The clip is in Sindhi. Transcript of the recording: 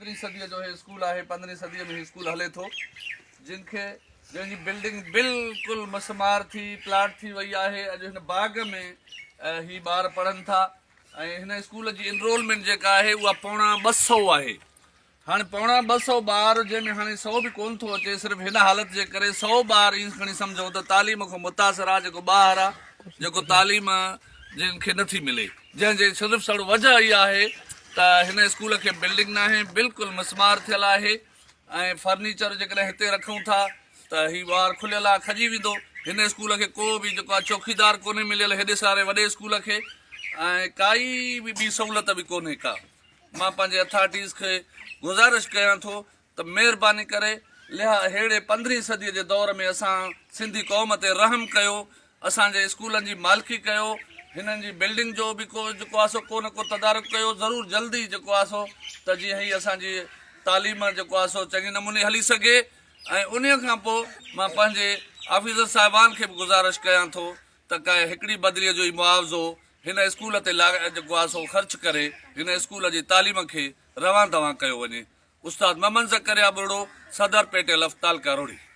15 صديء جو هي اسڪول آهي 15 صديء ۾ هي اسڪول هلي ٿو جن کي جنهن جي بلڊنگ بلڪل مسمار ٿي پلاٽ ٿي وئي آهي اڄ هن باغ ۾ هي ٻار پڙهن ٿا ۽ هن اسڪول جي انرولمينٽ جيڪا آهي اها پوڻا 200 آهي. هاڻي پوڻا 200 ٻار جنهن ۾ هاڻي سئو به ڪونه ٿو اچي صرف هن حالت جي ڪري سئو ٻار ائين کڻي سمجهو ته تعليم کان متاثر آ جيڪو ٻاهر آ جيڪو تعليم جن کي نٿي ملي جنهن جي صرف سڙ وجه اها آهي ته هن اسڪول کي بلڊنگ ناهي بلڪل مسمار ٿيل آهي ۽ فرنيچر جيڪڏهن هتي رکون ٿا ته هي ٻار کليل آ کڄي ويندو هن اسڪول کي ڪو به جيڪو آ چوڪيدار ڪونهي مليل هيڏي ساري وڏي اسڪول کي ۽ ڪائي به ٻي سهولت به ڪونهي ڪا. مان پنهنجي اٿارٽيز کي گذارش ڪيان ٿو ته مهرباني ڪري لها ههڙي پندرهين صدي جي دور ۾ اسان سنڌي قوم تي رحم ڪيو اسان جي اسڪولن جي مالڪي ڪيو هنن جي بلڊنگ جو به ڪو جيڪو آهي سو ڪو نه ڪو تدارڪ ڪيو ضرور جلدي جيڪو آهي سو ته جيئن هي اسان جي تعليم جيڪو آهي سو چڱي نموني هلي سگهي ۽ انهي کان پوء مان پنهنجي آفيسر صاحبان کي به گذارش ڪيان ٿو ته ڪنهن هڪڙي بدليء جو ئي معاوضو هن اسڪول تي جيڪو آهي سو خرچ ڪري هن اسڪول جي تعليم کي روان دوان ڪيو وڃي. استاد محمد زڪريا ٻرڙو، صدر پيٽيل اف تعلقه روهڙي.